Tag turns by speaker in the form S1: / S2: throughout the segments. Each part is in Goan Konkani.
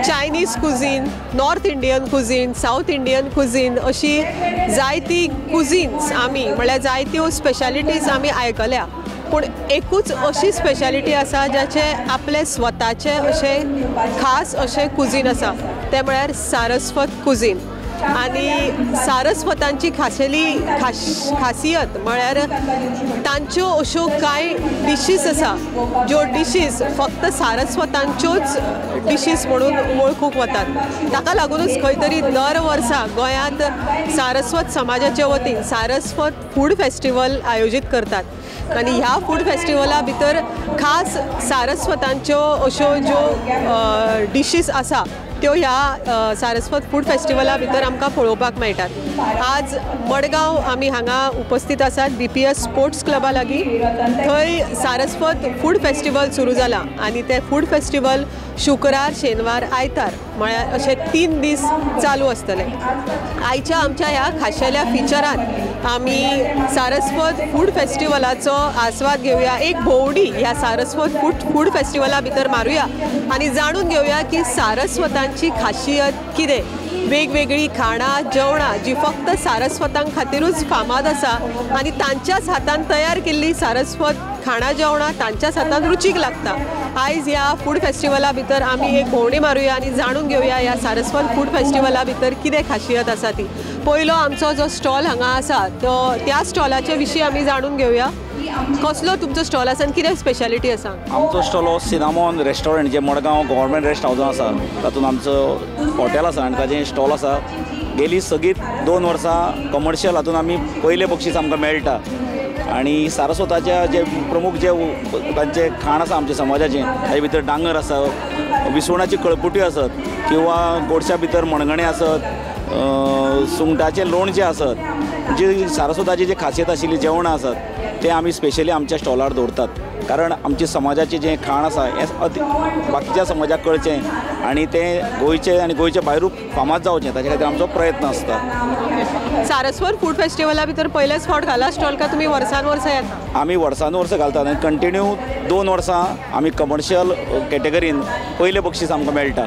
S1: Chinese cuisine, North Indian cuisine, South Indian cuisine अशी जायती कुझिन्स आमी म्हळ्यार जायत्यो स्पेशालिटीज आमी आयकल्या, पूण एकूच अशी स्पेशालिटी आसा जाचें आपलें स्वताचें अशें खास अशें कुझीन आसा, तें म्हळ्यार सारस्वत कुझीन. आनी सारस्वतांची खाशेली खासियत म्हळ्यार तांच्यो अश्यो कांय डिशीज आसा ज्यो डिशीज फक्त सारस्वतांच्योच डिशीज म्हणून वळखूंक वतात. ताका लागुनूच खंय तरी दर वर्सा गोंयांत सारस्वत समाजाचे वतीन सारस्वत फूड फेस्टिवल आयोजीत करतात आनी ह्या फूड फेस्टिवला भितर खास सारस्वतांच्यो अश्यो ज्यो डिशीज आसा त्यो ह्या सारस्वत फूड फेस्टिवला भितर आमकां पळोवपाक मेळटात. आज मडगांव आमी हांगा उपस्थित आसात BPS sports क्लबा लागीं. थंय सारस्वत फूड फेस्टिवल सुरू जाला आनी तें फूड फेस्टिवल शुक्रार, शेनवार, आयतार म्हळ्यार अशे 3 दीस चालू आसतले. आयच्या आमच्या ह्या खाशेल्या फिचरांत आमी सारस्वत फूड फेस्टिवलाचो आस्वाद घेवया, एक भोंवडी ह्या सारस्वत फूड फेस्टिवला भितर मारुया आनी जाणून घेवया की सारस्वतांची खासियत कितें, वेगवेगळी खाणां जेवणां जी फक्त सारस्वतां खातिरूच फामाद आसा आनी तांच्याच हातान तयार केल्ली सारस्वत खाणां जेवणां तांच्याच हातान रुचीक लागता. आयज ह्या फूड फेस्टिवला भितर आमी एक भोंवडी मारुया आनी जाणून घेवया ह्या सारस्वत फूड फेस्टिवला भितर कितें खासियत आसा ती. पयलो आमचो जो स्टॉल हांगा आसा तो त्या स्टॉलाचे विशीं आमी जाणून घेवया. कसलो तुमचो स्टॉल आसा आनी कितें स्पेशालिटी आसा?
S2: आमचो स्टॉल हो सिनामॉन रेस्टॉरंट जे मडगांव गव्हर्मेंट रेस्ट हावजान आसा तातूंत आमचो हॉटेल आसा आनी ताजें स्टॉल आसा. गेली सगळीं 2 वर्सां कमर्शियल हातूंत आमी पयलें बक्षीस आमकां मेळटा आनी सारस्वताच्या जे प्रमुख जे तांचें खाण आसा आमच्या समाजाचें ताजे भितर डांगर आसा, विसवणाची कळपुटी आसत किंवा गोडश्या भितर मणगणें आसत, सुंगटाचें लोणचें आसत, जी सारस्वताची जी खासियत आशिल्ली जेवणां आसत ते आमी स्पेशली आमच्या स्टॉलार दवरतात. कारण आमच्या समाजाचें जें खाण आसा हें बाकीच्या समाजाक कळचें आनी तें गोंयचें आनी गोंयच्या भायरूय फामाद जावचें ताचे खातीर आमचो प्रयत्न आसता.
S1: सारस्वत फूड फेस्टिवला भितर पयलेच फावट घाला स्टॉल का तुमी वर्सान वर्सां येता?
S2: आमी वर्सान वर्सां घालतात आनी कंटिन्यू 2 वर्सां आमी कमर्शियल कॅटेगरीन पयलें बक्षीस आमकां मेळटा.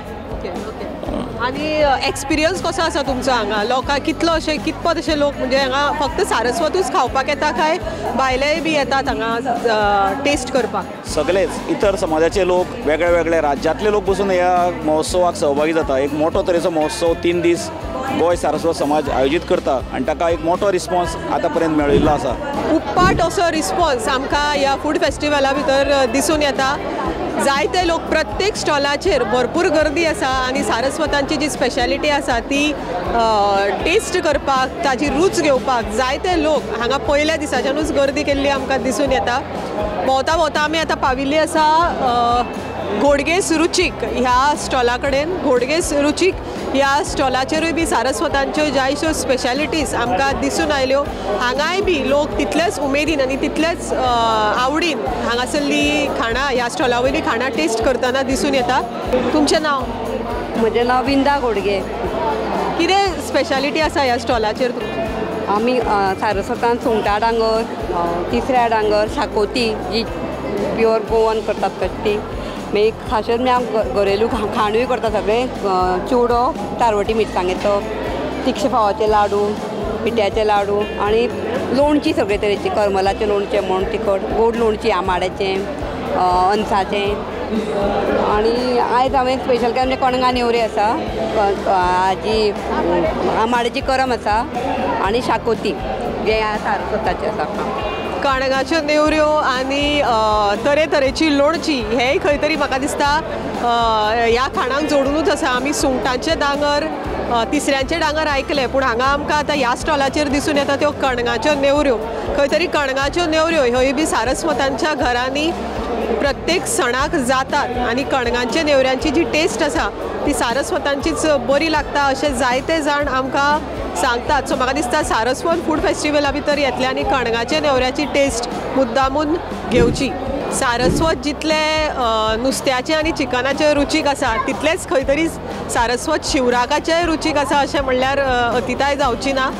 S1: आनी एक्सपिरियन्स कसो आसा तुमचो हांगा? लोकांक कितलो अशें कितपत अशे लोक म्हणजे हांगा फक्त सारस्वतूच खावपाक येता काय भायलेय बी येतात हांगा टेस्ट करपाक?
S2: सगळेच इतर समाजाचे लोक, वेगळे वेगळे राज्यांतले लोक बसून ह्या महोत्सवाक सहभागी जाता. एक मोठो तरेचो महोत्सव 3 दीस गोंय सारस्वत समाज आयोजीत करता आनी ताका एक मोठो रिस्पॉन्स आतां पर्यंत मेळिल्लो आसा.
S1: उप्पाट असो रिस्पॉन्स आमकां ह्या फूड फेस्टिवला भितर दिसून येता. जायते लोक प्रत्येक स्टॉलाचेर भरपूर गर्दी आसा आनी सारस्वतांची जी स्पेशालिटी आसा ती टेस्ट करपाक, ताजी रूच घेवपाक जायते लोक हांगा पयल्या दिसाच्यानूच गर्दी केल्ली आमकां दिसून येता. भोंवता भोंवता आमी आतां पाविल्ली आसा घोडगेस रुचीक ह्या स्टॉला कडेन. घोडगेस रुचीक ह्या स्टॉलाचेरूय बी सारस्वतांच्यो जायश्यो स्पेशालिटीज आमकां दिसून आयल्यो. हांगाय बी लोक तितलेच उमेदीन आनी तितलेच आवडीन हांगासरली खाणां ह्या स्टॉला वयली खाणां टेस्ट करतना दिसून येता. तुमचें नांव?
S3: म्हजें नांव विंदा घोडगे.
S1: कितें स्पेशालिटी आसा ह्या स्टॉलाचेर तुमचें?
S3: आमी सारस्वतान सुंगटां डांगर, तिसऱ्या डांगर, शाकोती जी प्युअर गोवन करतात ती, मागीर खाशेल आमी घरेलू खाणूय करता सगळें, चिवडो, तारवटी मिरसांगेचो, तिखशे फोवाचे लाडू, पिठ्याचे लाडू आनी लोणची सगळे तरेची, करमलाचें लोणचें म्हूण तिखट, गोड लोणची, आमाड्याचें, अनसाचें. आनी आयज हांवें स्पेशल काय म्हणजे कणगां नेवरी आसा, हाजी आमाड्याची करम आसा आनी शाकोती जें सारस्वताचें आसा.
S1: कणगाच्यो नेवऱ्यो आनी तरेतरेची लोणची हेंय खंय तरी म्हाका दिसता ह्या खाणाक जोडुनूच आसा. आमी सुंगटांचे डांगर, तिसऱ्यांचे डांगर आयकले, पूण हांगा आमकां आतां ह्या स्टॉलाचेर दिसून येता त्यो कणगाच्यो नेवऱ्यो. खंय तरी कणगाच्यो नेवऱ्यो ह्योय बी सारस्वतांच्या घरांनी प्रत्येक सणाक जातात आनी कणगांच्या नेवऱ्यांची जी टेस्ट आसा ती सारस्वतांचीच बरी लागता अशें जायते जाण आमकां सांगतात. सो म्हाका दिसता सारस्वत फूड फेस्टिवला भितर येतले आनी कणगाच्या नेवऱ्याची टेस्ट मुद्दामून घेवची. सारस्वत जितले नुस्त्याचें आनी चिकनाचें रुचीक आसा तितलेंच खंय तरी सारस्वत शिवराकाचेंय रुचीक आसा अशें म्हणल्यार अतिताय जावची ना.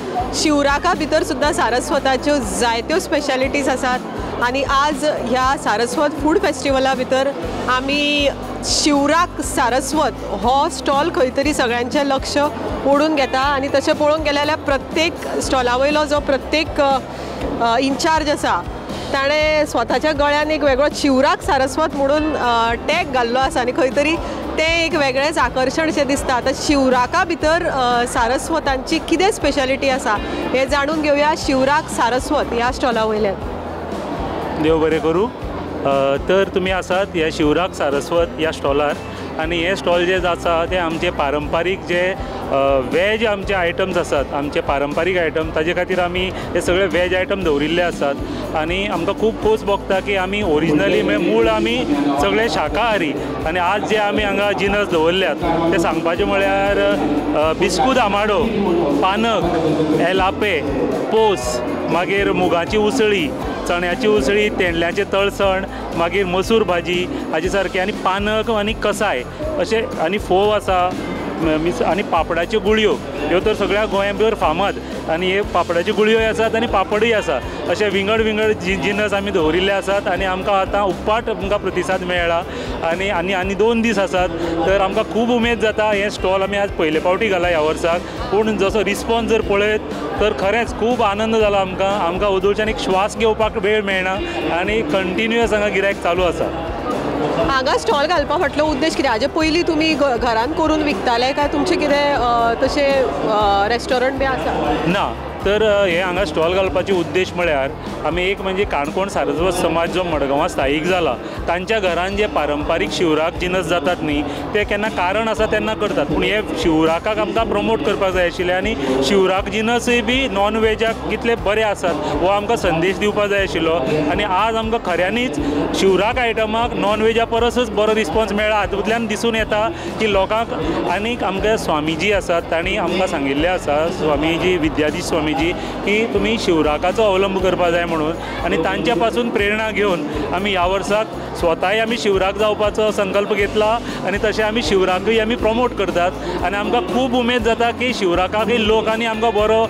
S1: शिवराका भितर सुद्दां सारस्वताच्यो जायत्यो स्पेशालिटीज आसात आनी आज ह्या सारस्वत फूड फेस्टिवला भितर आमी शिवराक सारस्वत हो स्टॉल खंय तरी सगळ्यांचें लक्ष ओडून घेता आनी तशें पळोवंक गेलें जाल्यार प्रत्येक स्टॉला वयलो जो प्रत्येक इन्चार्ज आसा ताणें स्वताच्या गळ्यान एक वेगळो शिवराक सारस्वत म्हणून टॅग घाल्लो आसा आनी खंय तरी तें एक वेगळेंच आकर्शण शें दिसता. आतां शिवराका भितर सारस्वतांची कितें स्पेशालिटी आसा हें जाणून घेवया शिवराक सारस्वत ह्या स्टॉला वयल्यान.
S4: देव बरें करूं. तर तुमी आसात ह्या शिवराक सारस्वत ह्या स्टॉलार आनी हे स्टॉल जे आसा ते आमचे पारंपारीक जे वेज आमचे आयटम्स आसात, आमचे पारंपारीक आयटम, ताजे खातीर आमी हे सगळे वेज आयटम दवरिल्ले आसात आनी आमकां खूब खोस भोगता की आमी ओरिजिनली म्हळ्यार मूळ आमी सगळे शाकाहारी आनी आज जे आमी हांगा जिनस दवरल्यात ते सांगपाचें म्हळ्यार बिस्कूत आमाडो, पानक, एलापे, पोस, मागीर मुगाची उसळी, चण्याची उसळी, तेंडल्याचें तळसण, मागीर मसूर भाजी हाजे सारके आनी पानक आनी कसाय अशें आनी फोव आसा आनी पापडाच्यो गुळयो, ह्यो तर सगळ्या गोंया भितर फामाद आनी हे पापडाच्यो गुळयोय आसात आनी पापडूय आसा. अशे विंगड विंगड जिनस आमी दवरिल्ले आसात आनी आमकां आतां उपाट आमकां प्रतिसाद मेळ्ळा आनी आनी आनी 2 दीस आसात तर आमकां खूब उमेद जाता. हें स्टॉल आमी आज पयले फावटी घाला ह्या वर्साक, पूण जसो रिस्पॉन्स जर पळयत तर खरेंच खूब आनंद जाला आमकां. आमकां ओदोळच्यान एक श्वास घेवपाक वेळ मेळना आनी कंटिन्युअस हांगा गिरायक चालू आसा.
S1: हांगा स्टॉल घालपा फाटलो उद्देश कितें? हाजे पयलीं तुमी घरान करून विकताले काय तुमचें कितें तशें रेस्टॉरंट बी आसा?
S4: ना, तर हे हांगा स्टॉल घालपाचे उद्देश म्हळ्यार आमी एक म्हणजे काणकोण सारस्वत समाज जो मडगांवां स्थायीक जाला तांच्या घरान जे पारंपारीक शिवराक जिनस जातात न्ही ते केन्ना कारण आसा तेन्ना करतात, पूण हे शिवराकाक आमकां प्रमोट करपाक जाय आशिल्लें आनी शिवराक जिनसूय बी नॉन वेजाक कितले बरे आसात हो आमकां संदेश दिवपाक जाय आशिल्लो आनी आज आमकां खऱ्यांनीच शिवराक आयटमाक नॉन वेजा परसच बरो रिस्पॉन्स मेळ्ळा. हातूंतल्यान दिसून येता की लोकांक आनीक आमकां स्वामीजी आसात तांणी आमकां सांगिल्लें आसा, स्वामीजी विद्याधीश स्वामीजी, की तुमी शिवराकाचो अवलंब करपाक जाय म्हणून आनी तांच्या पासून प्रेरणा घेवन आमी ह्या वर्साक स्वताय आमी शिवराक जावपाचो संकल्प घेतला आनी तशें आमी शिवराकूय आमी प्रमोट करतात आनी आमकां खूब उमेद जाता की शिवराकाकय लोकांनी आमकां बरो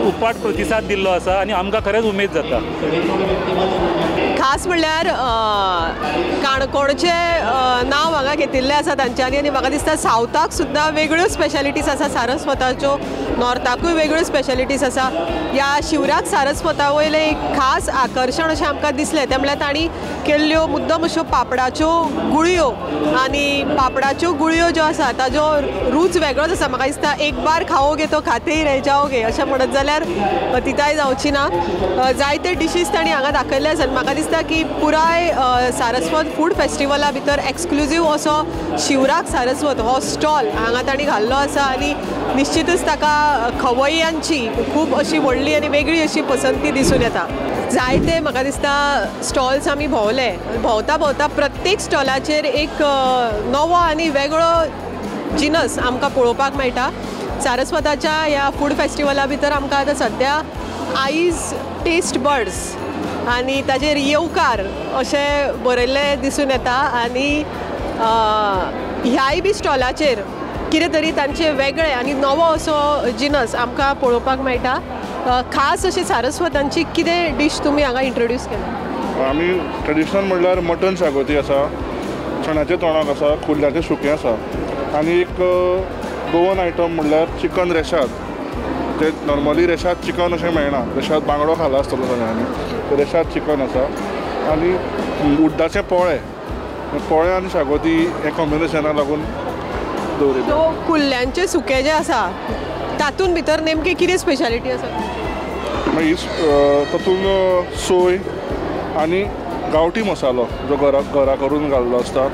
S4: उपाट प्रतिसाद दिल्लो आसा आनी आमकां खरेंच उमेद जाता.
S1: खास म्हणल्यार काणकोणचें नांव हांगा घेतिल्लें आसा तांच्यांनी आनी म्हाका दिसता सावथाक सुद्दां वेगळ्यो स्पेशालिटीज आसा सारस्वताच्यो, नॉर्थाकूय वेगळ्यो स्पेशालिटीज आसा. ह्या शिवराक सारस्वता वयलें एक खास आकर्शण अशें आमकां दिसलें तें म्हणल्यार तांणी केल्ल्यो मुद्दम अश्यो पापडाच्यो गुळयो आनी पापडाच्यो गुळयो ज्यो आसा ताजो रूच वेगळोच आसा. म्हाका दिसता एक बार खाओगे तो खाते ही रह जाओगे अशें म्हणत जाल्यार अतिताय जावची ना. जायते डिशीज तांणी हांगा दाखयल्ले आसात. म्हाका दिसता की पुराय सारस्वत फूड फेस्टिवला भितर एक्सक्लुजीव असो शिवराक सारस्वत हो स्टॉल हांगा तांणी घाल्लो आसा आनी निश्चितच ताका खवय्यांची खूब अशी व्हडली आनी वेगळी अशी पसंती दिसून येता. जायते म्हाका दिसता स्टॉल्स आमी भोंवले, भोंवता भोंवता प्रत्येक स्टॉलाचेर एक नवो आनी वेगळो जिनस आमकां पळोवपाक मेळटा. सारस्वताच्या ह्या फूड फेस्टिवला भितर आमकां आतां सद्या आयज टेस्ट बड्स आनी ताजेर येवकार अशें बरयल्लें दिसून येता आनी ह्याय बी स्टॉलाचेर कितें तरी तांचे वेगळे आनी नवो असो जिनस आमकां पळोवपाक मेळटा. खास अशी सारस्वतांची कितें डीश तुमी हांगा इंट्रोड्यूस केल्या?
S5: आमी ट्रेडिशनल म्हणल्यार मटन शागोती आसा, चण्याचें तोणाक आसा, कुल्ल्याचें सुकें आसा आनी एक गोवन आयटम म्हणल्यार चिकन रेशाद. ते नॉर्मली रेशाद चिकन अशें मेळना, रेशाद बांगडो खाला आसतलो सगळ्यांनी, रेशाद चिकन आसा आनी उड्डाचे पोळे, पोळे आनी शागोती हे कॉम्बिनेशनाक लागून दवरिल्लें.
S1: सो कुल्ल्यांचें सुकें जें आसा तातूंत भितर नेमकी कितें स्पेशालिटी आसा?
S5: मागीर तातूंत सोय आनी गांवठी मसालो जो घरा करून घाल्लो आसता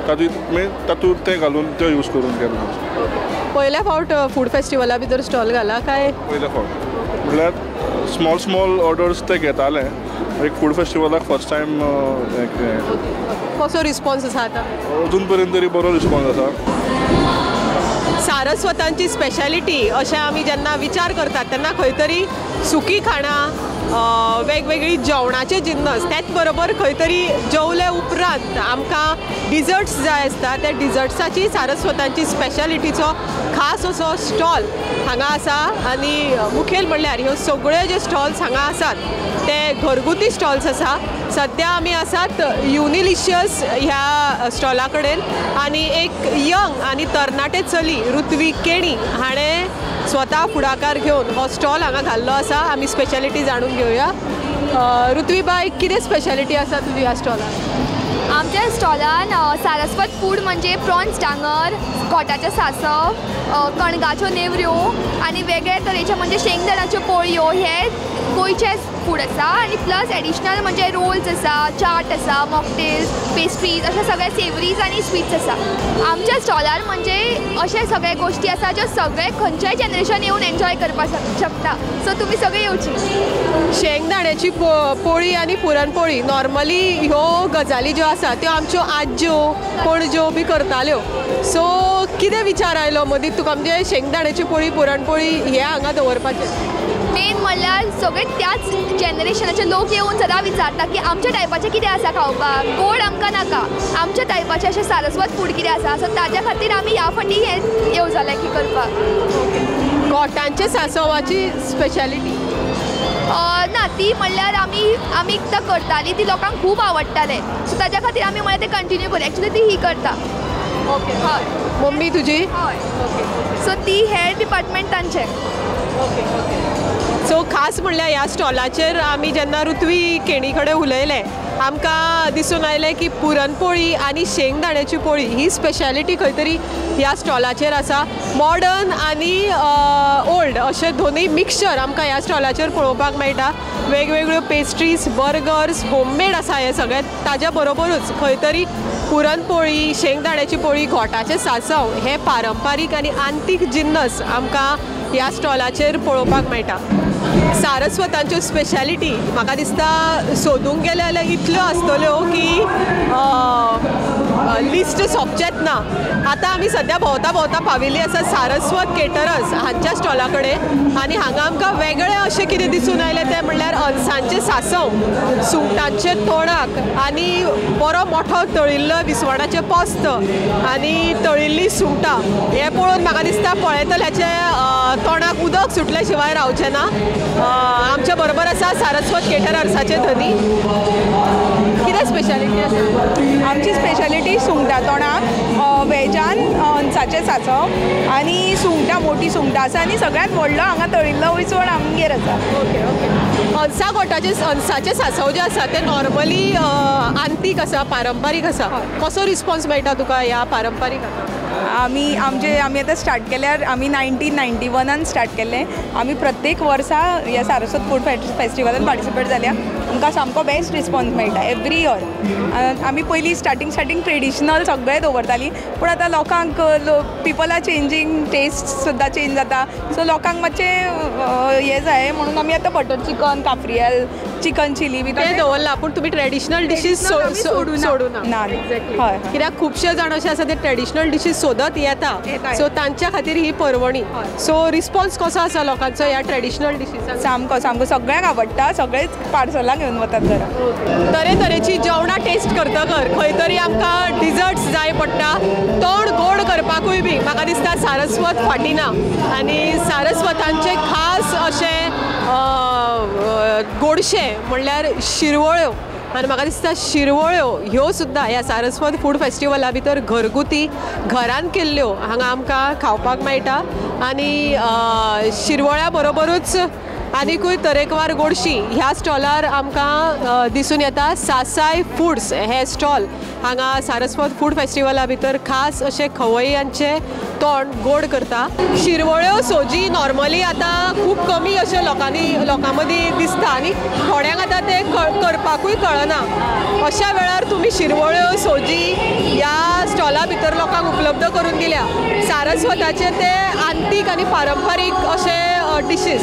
S5: तातूंत तातूंत तें घालून ते यूज करून केल्लो.
S1: पयल्या फावट फूड फेस्टिवला भितर स्टॉल घाला काय?
S5: पयल्या फावट म्हणल्यार स्मॉल स्मॉल ऑर्डर्स ते घेताले, एक फूड फेस्टिवलाक फर्स्ट टायम.
S1: कसो रिस्पॉन्स आसा आतां?
S5: अजून पर्यंत तरी बरो रिस्पॉन्स आसा.
S1: सारस्वतांची स्पेशालिटी अशें आमी जेन्ना विचार करतात तेन्ना खंय तरी सुकी खाणां, वेगवेगळी जेवणाचे जिन्नस, त्याच बरोबर खंय तरी जेवले उपरांत आमकां डिजर्ट्स जाय आसता, त्या डिजर्ट्साची सारस्वतांची स्पेशालिटीचो खास असो स्टॉल हांगा आसा आनी मुखेल म्हणल्यार ह्यो सगळ्यो जे स्टॉल्स हांगा आसात ते घरगुती स्टॉल्स आसा. सद्या आमी आसात युनिलिशियस ह्या स्टॉला कडेन आनी एक यंग आनी तरणाटे चली ऋत्वी केणी हाणें स्वता फुडाकार घेवन हो स्टॉल हांगा घाल्लो आसा. आमी स्पेशलिटी जाणून घेवया. ऋत्वी बाय, कितें स्पेशलिटी आसा तुजी ह्या स्टॉलार?
S6: आमच्या स्टॉलान सारस्वत फूड म्हणजे प्रॉन्स डांगर, घोटाचें सांसव, कणगाच्यो नेवऱ्यो आनी वेगळे तरेचे म्हणजे शेंगदाण्याच्यो पोळयो हे गोंयचे फूड आसा. आनी प्लस एडिशनल म्हणजे रोल्स आसा, चाट आसा, मॉकटेल्स, पेस्ट्रीज अशे सगळे सेवरीज आनी स्वीट्स आसा. आमच्या स्टॉलार म्हणजे अशे सगळे गोश्टी आसा ज्यो सगळे खंयच्याय जनरेशन येवन एन्जॉय करपाक शकता. सो तुमी सगळे येवची.
S1: शेंगदाण्याची पोळी आनी पुरणपोळी नॉर्मली ह्यो गजाली ज्यो आसा त्यो आमच्यो आज्यो पणज्यो बी करताल्यो. सो कितें विचार आयलो मदीं तुका म्हणजे शेंगदाण्याची पोळी पुरणपोळी हे हांगा दवरपाचें?
S6: मेन म्हणल्यार सगळे त्याच जनरेशनाचे लोक येवन सदां विचारता की आमच्या टायपाचें कितें आसा खावपाक, गोड आमकां नाका, आमच्या टायपाचें अशें सारस्वत फूड कितें आसा. सो ताज्या खातीर आमी ह्या फावटी हें येवजलें की करपाक.
S1: घोटांचे सांसवाची स्पेशलिटी
S6: ना, ती म्हणल्यार आमी आमी एकदां करताली, ती लोकांक खूब आवडटालें. सो ताज्या खातीर आमी म्हणल्यार तें कंटिन्यू करूं. एक्चुली ती ही करता.
S1: ओके, हय. मम्मी तुजी?
S6: हय. सो ती हेड डिपार्टमेंट तांचें.
S1: Okay okay. सो खास म्हणल्यार ह्या स्टॉलाचेर आमी जेन्ना ऋत्वी केणी कडेन उलयले आमकां दिसून आयलें की पुरणपोळी आनी शेंगदाण्याची पोळी ही स्पेशलिटी खंय तरी ह्या स्टॉलाचेर आसा. मॉडर्न आनी ओल्ड अशे दोनूय मिक्सचर आमकां ह्या स्टॉलाचेर पळोवपाक मेळटा. वेगवेगळ्यो पेस्ट्रीज, बर्गर्स, होममेड आसा हें सगळें. ताज्या बरोबरूच खंय तरी पुरणपोळी, शेंगदाण्याची पोळी, घोटाचें सांसव हे पारंपारीक आनी आंतीक जिन्नस आमकां ह्या स्टॉलाचेर पळोवपाक मेळटा. सारस्वतांच्यो स्पेशलिटी म्हाका दिसता सोदूंक गेलें जाल्यार इतल्यो आसतल्यो की लिस्ट सोंपचेंच ना. आतां आमी सद्या भोंवता भोंवता पाविल्ली आसा सारस्वत केटरर्स हांच्या स्टॉला कडेन आनी हांगा आमकां वेगळें अशें कितें दिसून आयलें तें म्हणल्यार अनसांचें सांसव, सुंगटांचें तोणाक आनी बरो मोठो तळिल्लो विसवणाचें पोस्त आनी तळिल्ली सुंगटां. हें पळोवन म्हाका दिसता पळयतल्याचें तोंडाक उदक सुटल्या शिवाय रावचें ना. आमच्या बरोबर आसा सारस्वत केटरर्साचे धनी. कितें स्पेशलिटी आसा?
S7: आमची स्पेशलिटी सुंगटां तोणाक, वेजान अनसाचें सांसव आनी सुंगटां, मोटी सुंगटां आसा आनी सगळ्यांत व्हडलो हांगा तळिल्लो विसवण आमगेर आसा.
S1: Okay okay. अनसा घोटाचें अनसाचें सांसव जें आसा तें नॉर्मली आंतीक आसा, पारंपारीक आसा. कसो रिस्पॉन्स मेळटा तुका ह्या पारंपारीक?
S7: आमी आमचे आमी आतां स्टार्ट केल्यार आमी 1991 स्टार्ट केल्लें. आमी प्रत्येक वर्सा ह्या सारस्वत फूड फेस्टिवलान पार्टिसिपेट जाल्या. आमकां सामको बेस्ट रिस्पॉन्स मेळटा एवरी इयर. आमी पयलीं स्टार्टींग ट्रेडिशनल सगळें दवरतालीं, पूण आतां लोकांक पिपल are changing, test सुद्दां चेंज जाता. सो लोकांक मातशें हें जाय म्हणून आमी आतां butter chicken, cafreal, chicken chilli बी
S1: तें दवरलां. पूण तुमी ट्रेडिशनल डिशीज सोडूना?
S7: ना,
S1: एक्झॅक्टली.
S7: हय.
S1: कित्याक खुबशे जाण अशे आसा ते ट्रेडिशनल डिशीज सोदत येता, सो तांच्या खातीर ही पर्वणी. सो रिस्पॉन्स कसो आसा लोकांचो ह्या ट्रेडिशनल डिशीजांक?
S7: सामको सामको सगळ्यांक आवडटा, सगळेच पार्सलां घेवन वतात घरा.
S1: तरेतरेची जेवणां टेस्ट करतकर खंय तरी आमकां डिजर्ट्स जाय पडटा, तोंड गोड करपाकूय बी म्हाका दिसता सारस्वत फाटीं ना. आनी सारस्वतांचे खास अशें गोडशें म्हणल्यार शिरवळ्यो आनी म्हाका दिसता शिरवळ्यो ह्यो सुद्दां ह्या सारस्वत फूड फेस्टिवला भितर घरगुती घरान केल्ल्यो हांगा आमकां खावपाक मेळटा. आनी शिरवळ्या बरोबरूच आनिकूय तरेकवार गोडशी ह्या स्टॉलार आमकां दिसून येता. सासाय फुड्स हे स्टॉल हांगा सारस्वत फूड फेस्टिवला भितर खास अशें खवय्यांचें तोंड गोड करता. शिरवळ्यो सोजी नॉर्मली आतां खूब कमी अशें लोकां मदीं दिसता आनी थोड्यांक आतां तें करपाकूय कळना. अशा वेळार तुमी शिरवळ्यो सोजी ह्या स्टॉला भितर लोकांक उपलब्ध करून दिल्या. सारस्वताचे ते आंतीक आनी पारंपारीक अशे डिशीज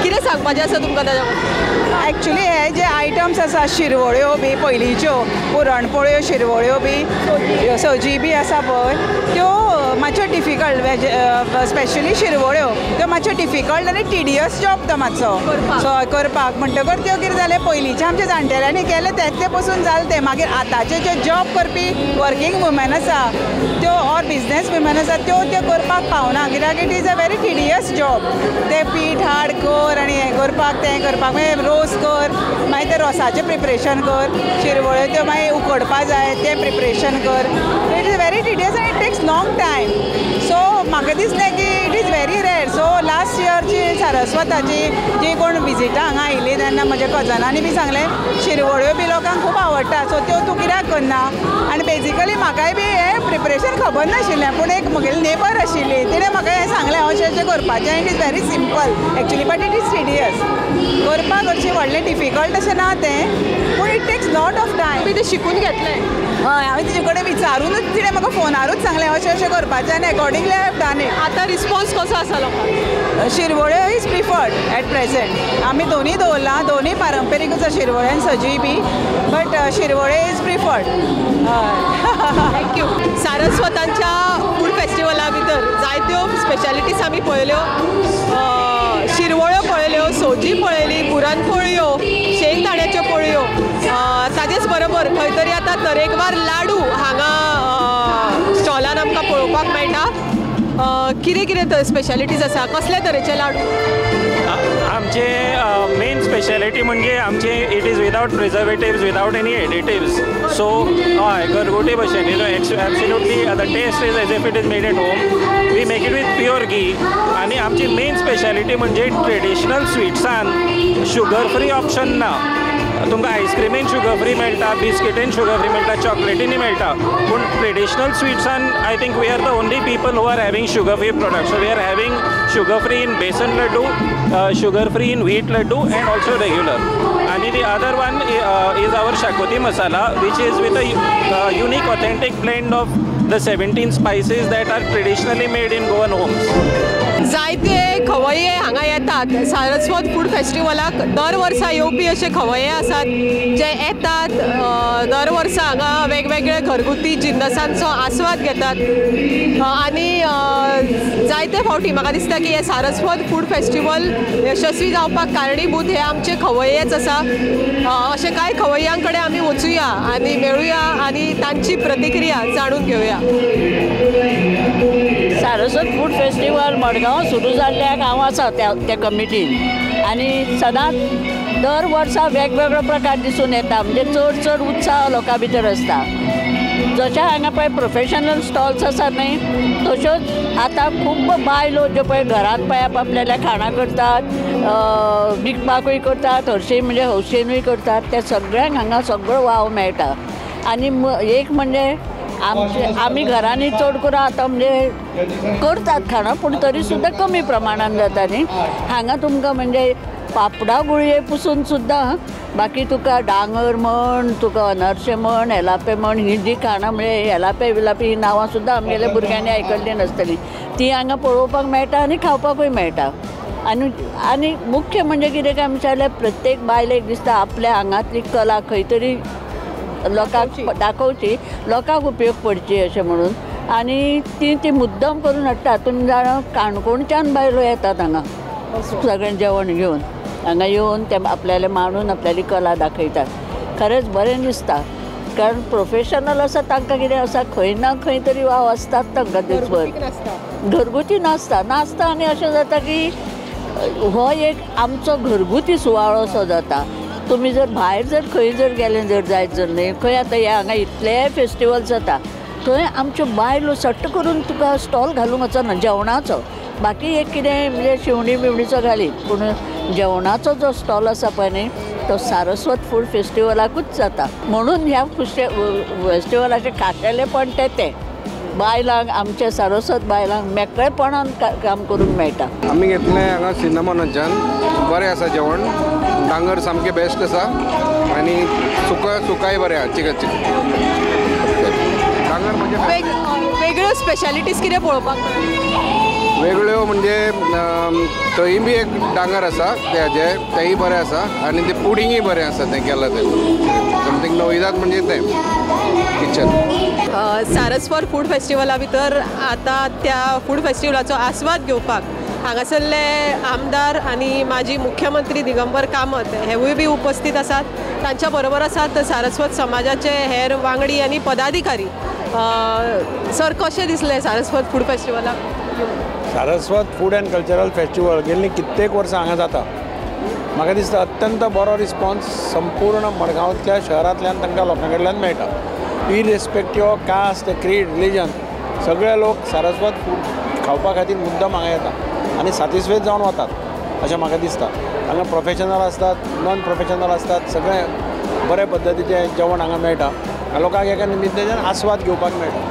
S1: कितें सांगपाचें आसा तुमकां ताच्या बद्दल?
S7: एक्चुली हे जे आयटम्स आसा शिरवळ्यो बी पयलींच्यो पुरणपोळ्यो, शिरवळ्यो बी, सजी बी आसा पळय, त्यो मातश्यो डिफरंट
S8: डिफिकल्ट वेज स्पेशली शिरवळ्यो त्यो मातश्यो डिफिकल्ट आनी टिडियस जॉब तो मातसो सो करपाक म्हणटकर त्यो कितें जालें पयलींच्या आमच्या जाणटेल्यांनी केलें तें पसून जालें तें मागीर आतांचे जे जॉब करपी वर्कींग वुमेन आसा त्यो ऑर बिजनेस वुमेन आसा त्यो त्यो करपाक पावना कित्याक it is a very tedious job. तें पीठ हाड कर आनी हें करपाक तें करपाक मागीर रोस कर मागीर तें रोसाचें प्रिपरेशन कर शिरवळ्यो त्यो मागीर उकडपा जाय तें प्रिपरेशन कर. It is very tedious आनी it takes long time. So म्हाका दिसलें की it is very rare. So last इयरची सारस्वताची जी कोण विजिटां हांगा आयिल्ली तेन्ना म्हज्या कजनांनी बी सांगलें शिरवळ्यो बी लोकांक खूब आवडटा सो त्यो तूं कित्याक करना. आनी बेजिकली म्हाकाय बी हें प्रिपरेशन खबर नाशिल्लें पूण एक म्हगेली नेबर आशिल्ली तिणें म्हाका हें सांगलें अशें अशें करपाचें. It is very simple actually but it is tedious. करपाक अशें व्हडलें डिफिकल्ट अशें ना तें पूण it takes lot of time.
S1: तुमी तें शिकून घेतलें?
S8: हय, हांवें तिजे कडेन विचारूनच तिणें म्हाका फोनारूच सांगलें अशें अशें करपाचें आनी accordingly I have done it.
S1: आतां रिस्पॉन्स कसो आसा लोकांक?
S8: शिरवळ्यो is preferred at present. आमी दोनूय दवरलां, दोनूय पारंपरीक आसा शिरवळे आनी सजी बी, बट शिरवळे is preferred.
S1: Thank you. सारस्वतांच्या फूड फेस्टिवला भितर जायत्यो स्पेशालिटीज आमी पळयल्यो, शिरवळ्यो पळयल्यो, सोजी पळयली, पुरणपोळयो, शेंगदाण्याच्यो पोळयो, ताजेच बरोबर खंय तरी आतां तरेकवार लाडू हांगा स्टॉलान आमकां पळोवपाक मेळटा. कितें कितें स्पेशालिटीज आसा, कसले तरेचे लाडू?
S9: आमचे मेन स्पेशालिटी म्हणजे आमचे it is without preservatives, without any additives. So हय घरगुती भशेन you know absolutely the taste is as if it is made at home. We make it with pure ghee. आनी आमची मेन स्पेशालिटी म्हणजे ट्रेडिशनल स्विट्सान शुगर फ्री ऑप्शन ना. तुमकां आयस्क्रिमीन शुगर फ्री मेळटा, बिस्किटीन शुगर फ्री मेळटा, चॉकलेटीनी मेळटा, पूण traditional स्विट्सान I think we are the only people who are having sugar free product. So we are having sugar free in besan laddu, sugar free in wheat laddu and also regular. आनी the other one is our xacuti masala which is with a unique authentic blend of the 17 spices that are traditionally made in Goan homes.
S1: जायते खवय्ये हांगा येतात सारस्वत फूड फेस्टिवलाक. दर वर्सा येवपी अशे खवय्ये आसात जे येतात दर वर्सा हांगा वेगवेगळे घरगुती जिन्नसांचो आस्वाद घेतात आनी जायते फावटी म्हाका दिसता की हे सारस्वत फूड फेस्टिवल यशस्वी जावपाक कारणीभूत हे आमचे खवय्येच आसा. अशे कांय खवय्यां कडेन आमी वचुया आनी मेळुया आनी तांची प्रतिक्रिया जाणून घेवया.
S10: सारस्वत फूड फेस्टिवल मडगांव सुरू जाल्ल्याक हांव आसा त्या कमिटीन आनी सदांच दर वर्सा वेगवेगळो प्रकार दिसून येता. म्हणजे चड चड उत्साह लोकां भितर आसता. जशें हांगा पळय प्रोफेशनल स्टॉल्स आसा न्हय तश्योच आतां खूब बायलो ज्यो पळय घरांत पळय आपल्याल्या खाणां करतात, विकपाकूय करतात, हरशीं म्हणजे हौशेनूय करतात. त्या सगळ्यांक हांगा सगळो वाव मेळटा. आनी एक म्हणजे आमचे आमी घरांनी चड करून आतां म्हणजे करतात खाणां पूण तरी सुद्दां कमी प्रमाणान जाता न्ही. हांगा तुमकां म्हणजे पापडा गुळये पसून सुद्दां बाकी तुका डांगर म्हण, तुका अनरशे म्हण, एलापे म्हण, ही जी खाणां म्हणजे एलापे विलापे ही नांवां सुद्दां आमगेल्या भुरग्यांनी आयकल्ली नासतली, ती हांगा पळोवपाक मेळटा आनी खावपाकूय मेळटा. आनी आनी मुख्य म्हणजे कितें काय म्हणल्यार प्रत्येक बायलेक दिसता आपल्या आंगांतली कला खंय तरी लोकांक दाखोवची, लोकांक उपयोग पडची अशें म्हणून. आनी ती ती मुद्दम करून हाडटा. तुमी जाणा काणकोणच्यान बायलो येतात हांगा सगळें जेवण घेवन हांगा येवन ते आपल्याले मांडून आपल्याली कला दाखयतात. खरेंच बरें दिसता कारण प्रोफेशनल आसा तांकां कितें आसा खंय ना खंय तरी वाव आसतात तांकां दिसभर. घरगुती नासता नासता आनी अशें जाता की हो एक आमचो घरगुती सुवाळो असो जाता. तुमी जर भायर जर खंय जर गेले जर जायत जर न्हय खंय आतां हे हांगा इतले फेस्टिवल जाता थंय आमच्यो बायलो सट्ट करून तुका स्टॉल घालूंक वचना जेवणाचो. बाकी एक कितें म्हणजे शिवणी बिवणीचो घालीत पूण जेवणाचो जो स्टॉल आसा पळय न्ही तो सारस्वत फूड फेस्टिवलाकूच जाता. म्हणून ह्या फेस्टिवलाचें खाशेलेपण तें तें बायलांक आमच्या सारस्वत बायलांक मेकळेपणान काम करूंक मेळटा.
S11: आमी घेतलें हांगा सिनामोनाच्यान, बरें आसा जेवण, डांगर सामकें बेस्ट आसा आनी सुकाय बरें आसा. चिकन चिकन डांगर म्हणजे
S1: वेगळ्यो स्पेशालिटीज कितें पळोवपाक मेळटा?
S11: वेगळ्यो म्हणजे थंय बी एक डांगर आसा तेजे तेंय बरें आसा आनी ते पुडिंगूय बरें आसा तें केलां तें समथींग नविदाद म्हणजे तें किचन.
S1: सारस्वत फूड फेस्टिवला भितर आतां त्या फूड फेस्टिवलाचो आस्वाद घेवपाक हांगासरले आमदार आनी माजी मुख्यमंत्री दिगंबर कामत हेवूय बी उपस्थित आसात. तांच्या बरोबर आसात सारस्वत समाजाचे हेर वांगडी आनी पदाधिकारी. सर, कशें दिसलें सारस्वत फूड फेस्टिवलाक?
S12: Saraswat food and cultural festival गेल्लीं कित्येक वर्सां हांगा जाता. म्हाका दिसता अत्यंत बरो रिस्पॉन्स संपूर्ण मडगांवच्या शहरांतल्यान तांकां लोकां कडल्यान मेळटा. Irrespective of caste, creed, religion सगळे लोक सारस्वत फूड खावपा खातीर मुद्दम हांगा येता आनी सॅटिस्फायड जावन वतात अशें म्हाका दिसता. हांगा प्रोफेशनल आसतात, नॉन प्रोफेशनल आसतात, सगळे बरे पद्दतीचें जेवण हांगा मेळटा. लोकांक एका निमित्तान आस्वाद घेवपाक मेळटा.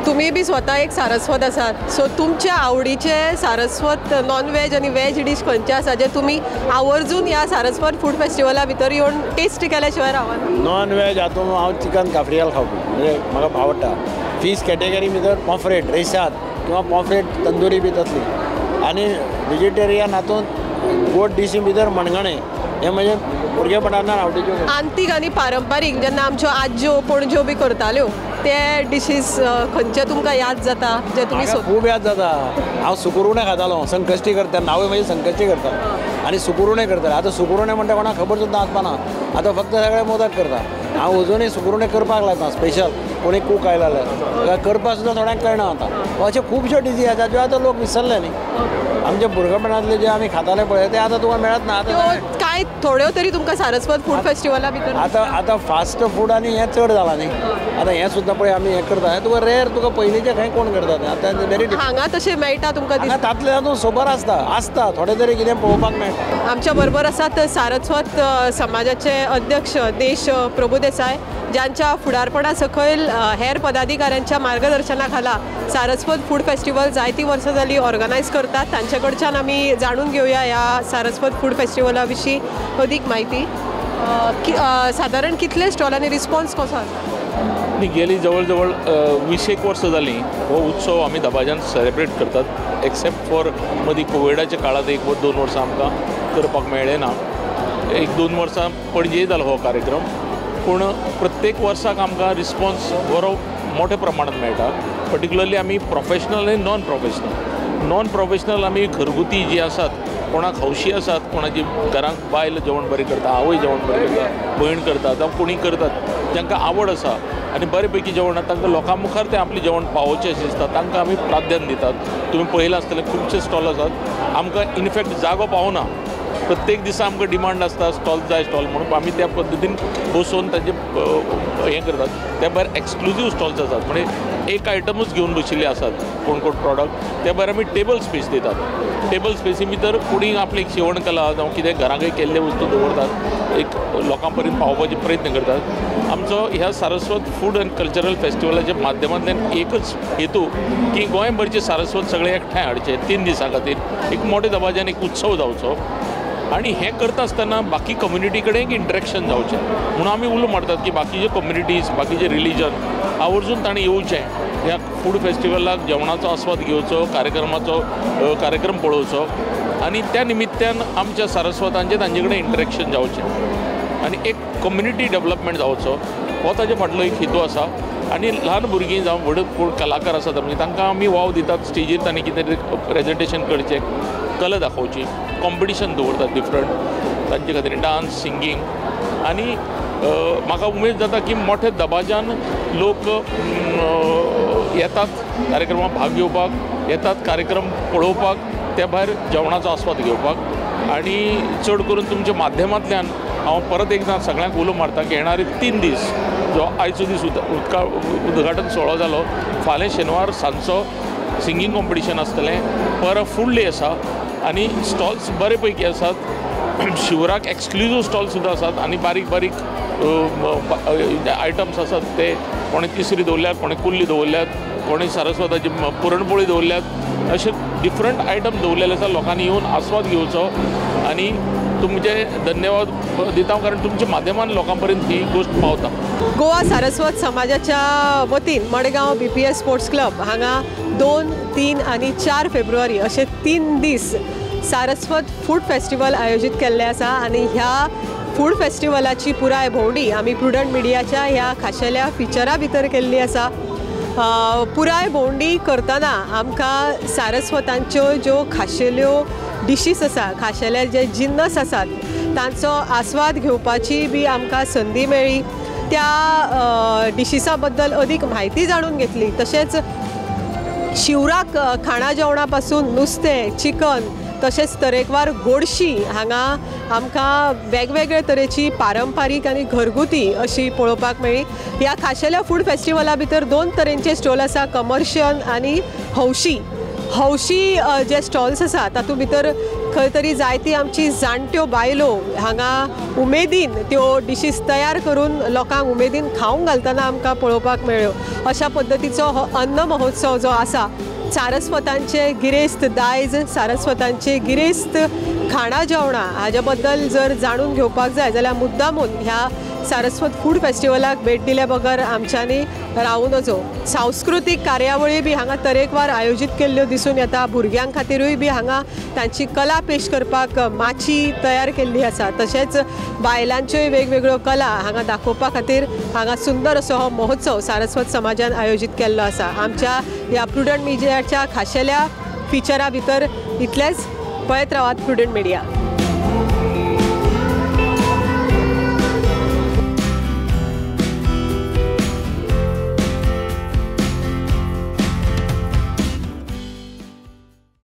S1: तुमी बी स्वता एक सारस्वत आसात, सो तुमच्या आवडीचे सारस्वत नॉन वेज आनी वेज डीश खंयचे आसा जे तुमी आवर्जून ह्या सारस्वत फूड फेस्टिवला भितर येवन टेस्ट केल्या शिवाय रावना?
S12: नॉन वेज हातूंत हांव चिकन काफ्रियल खावपी, म्हणजे म्हाका आवडटा. फीश कॅटेगरी भितर पॉम्फ्रेट रेशाद किंवा पॉम्फ्रेट तंदुरी बी तसली, आनी वेजिटेरियन हातूंत गोड डिशी भितर मणगणें हें म्हणजे भुरगेपणान आवडीच्यो.
S1: आंतीक आनी पारंपारीक जेन्ना आमच्यो आज्यो पणज्यो बी करताल्यो ते डिशीज खंयचे तुमकां याद जाता जे तुमी?
S12: खूब याद जाता. हांव सुकुरुणे खातालो, संकश्टी करता, नांवूय म्हणजे संकश्टी करता आनी सुकुरुणे करताले. आतां सुकुरुणे म्हणटा कोणाक खबर सुद्दां आसपा ना, आतां फक्त सगळे मोदक करता. हांव अजुनूय सुकुरुणे करपाक लागता स्पेशल, कोणी कूक आयला जाल्यार करपाक सुद्दां थोड्यांक कळना आतां. अश्यो खुबश्यो डिशी आसा ज्यो आतां लोक विसरले न्ही. आमच्या भुरगेपणांतले जे आमी खाताले पळय ते आतां तुका मेळत ना. आतां
S1: कांय थोड्यो तरी तुमकां सारस्वत फूड फेस्टिवला भितर
S12: आतां आतां फास्ट फूड आनी हें चड जालां न्ही. आतां हें सुद्दां पळय आमी हें करता, हें तुका रेर तुका पयलींचें खंय कोण करता तें आतां वेरी
S1: हांगा तशें मेळटा तुमकां.
S12: तातले तातूंत सोबर आसता आसता थोडे तरी कितें पळोवपाक मेळटा.
S1: आमच्या बरोबर आसात सारस्वत समाजाचे अध्यक्ष देश प्रभुदेसाय, ज्यांच्या फुडारपणा सकयल हेर पदाधिकाऱ्यांच्या मार्गदर्शना खाला सारस्वत फूड फेस्टिवल जायतीं वर्सां जालीं ऑर्गनायज करतात. तांचे कडच्यान आमी जाणून घेवया ह्या सारस्वत फूड फेस्टिवला विशीं अदीक म्हायती. सादारण कितले स्टॉल आनी रिस्पॉन्स कसो आसा?
S13: गेली जवळ जवळ 20 वर्सां जालीं हो उत्सव आमी दबाज्यान सेलिब्रेट करतात, एक्सेप्ट फॉर मदीं कोविडाच्या काळांत 1 वा 2 वर्सां आमकां करपाक मेळ्ळें ना. 1-2 वर्सां पणजे जालो हो कार्यक्रम, पूण प्रत्येक वर्साक आमकां रिस्पॉन्स बरो मोठ्या प्रमाणांत मेळटा. पर्टिक्युलरली आमी प्रोफेशनल आनी नॉन प्रोफेशनल. नॉन प्रोफेशनल आमी घरगुती जी आसात, कोणाक हौशी आसात, कोणाची घरांत बायल जेवण बरें करता, आवय जेवण बरें करता, भयण करता, जावं कोणी करतात जांकां आवड आसा आनी बरे पैकी जेवण तांकां लोकां मुखार तें आपलें जेवण पावोवचें अशें दिसता, तांकां आमी प्राधान्य दितात. तुमी पळयलां आसतलें खुबशे स्टॉल आसात, आमकां इनफेक्ट जागो पावना. प्रत्येक दिसा आमकां डिमांड आसता स्टॉल जाय स्टॉल म्हणून, आमी त्या पद्दतीन बसोवन तांचे हें करतात. त्या भायर एक्सक्लुजीव स्टॉल्स आसात, म्हणजे एक आयटमूच घेवन बशिल्ले आसात कोण कोण प्रॉडक्ट. त्या भायर आमी टेबल स्पेस दितात. टेबल स्पेसी भितर कोणी आपली एक शिवण कला जावं कितें घराकय केल्ले वस्तू दवरतात, एक लोकां पर्यंत पावोवपाचे प्रयत्न करतात. आमचो ह्या सारस्वत फूड अँड कल्चरल फेस्टिवलाच्या माध्यमांतल्यान एकच हेतू की गोंयभरचे सारस्वत सगळे एकठांय हाडचे 3 दिसां खातीर, एक मोठे दबाज्यान एक उत्सव जावचो आनी हें करता आसतना बाकी कम्युनिटी कडेन इंटरेक्शन जावचें म्हणून आमी उलो मारतात की बाकीचे कम्युनिटीज, बाकीचे रिलीजन आवर्जून ताणें येवचें, ह्या फूड फेस्टिवलाक जेवणाचो आस्वाद घेवचो, कार्यक्रमाचो कार्यक्रम पळोवचो आनी त्या निमित्तान आमच्या सारस्वतांचें तांचे कडेन इंटरेक्शन जावचें आनी एक कम्युनिटी डेवलपमेंट जावचो, हो ताजे फाटलो एक हेतू आसा. आनी ल्हान भुरगीं जावं व्हड कोण कलाकार आसात म्हणजे तांकां आमी वाव दितात स्टेजीर तांणी कितें तरी प्रेजेंटेशन करचें, कला दाखोवची, कॉम्पिटिशन दवरतात डिफरंट तांचे खातीर डांस, सिंगींग. आनी म्हाका उमेद जाता की मोठ्या दबाज्यान लोक येतात कार्यक्रमाक भाग घेवपाक, येतात कार्यक्रम पळोवपाक, त्या भायर जेवणाचो आस्वाद घेवपाक. आनी चड करून तुमच्या माध्यमांतल्यान हांव परत एकदां सगळ्यांक उलो मारता की येणारे 3 दीस, जो आयचो दीस उद्घाटन सुवाळो जालो, फाल्यां शेनवार सांजचो सिंगींग कॉम्पिटिशन आसतलें, परत फूड डे आसा आनी स्टॉल्स बरे पैकी आसात. शिवराक एक्सक्लुजीव स्टॉल सुद्दां आसात आनी बारीक बारीक आयटम्स आसात ते कोणें तिसरी दवरल्यात, कोणें कुल्ली दवरल्यात, कोणें सारस्वताची पुरणपोळी दवरल्यात, अशे डिफरंट आयटम दवरलेले आसा. लोकांनी येवन आस्वाद घेवचो आनी तुमचे धन्यवाद दिता कारण तुमच्या माध्यमान लोकां पर्यंत ही गोश्ट पावता.
S1: गोवा सारस्वत समाजाच्या वतीन मडगांव BPS sports club हांगा 2, 3 आनी 4 फेब्रुवारी अशे 3 दीस सारस्वत फूड फेस्टिवल आयोजीत केल्लें आसा आनी ह्या फूड फेस्टिवलाची पुराय भोंवडी आमी प्रुडंट मिडियाच्या ह्या खाशेल्या फिचरा भितर केल्ली आसा. पुराय भोंवडी करतना आमकां सारस्वतांच्यो ज्यो खाशेल्यो डिशीस आसा, खाशेले जे जिन्नस आसात तांचो आस्वाद घेवपाची बी आमकां संदी मेळ्ळी. त्या डिशिसां बद्दल अदीक म्हायती जाणून घेतली. तशेंच शिवराक खाणा जेवणा पासून नुस्तें, चिकन तशेंच तरेकवार गोडशी हांगा आमकां वेगवेगळे तरेची पारंपारीक आनी घरगुती अशी पळोवपाक मेळ्ळी. ह्या खाशेल्या फूड फेस्टिवला भितर 2 तरेंचे स्टॉल आसा, कमर्शियल आनी हौशी. हौशी जे स्टॉल्स आसा तातूंत भितर खंय तरी जायती आमची जाणट्यो बायलो हांगा उमेदीन त्यो डिशीस तयार करून लोकांक उमेदीन खावंक घालतना आमकां पळोवपाक मेळ्ळ्यो. अशा पद्दतीचो हो अन्न महोत्सव जो आसा सारस्वतांचे गिरेस्त दायज, सारस्वतांचे गिरेस्त खाणां जेवणां हाजे बद्दल जर जाणून घेवपाक जाय जाल्यार मुद्दामून ह्या सारस्वत फूड फेस्टिवलाक भेट दिल्या बगर आमच्यांनी रावूं नजो. सांस्कृतीक कार्यावळी बी हांगा तरेकवार आयोजीत केल्ल्यो दिसून येता. भुरग्यां खातीरूय बी हांगा तांची कला पेश करपाक माची तयार केल्ली आसा. तशेंच बायलांच्योय वेगवेगळ्यो कला हांगा दाखोवपा खातीर हांगा सुंदर असो हो महोत्सव सारस्वत समाजान आयोजीत केल्लो आसा. आमच्या ह्या प्रुडंट मिडियाच्या खाशेल्या फिचरा भितर इतलेंच. पळयत रावात प्रुडंट मिडिया.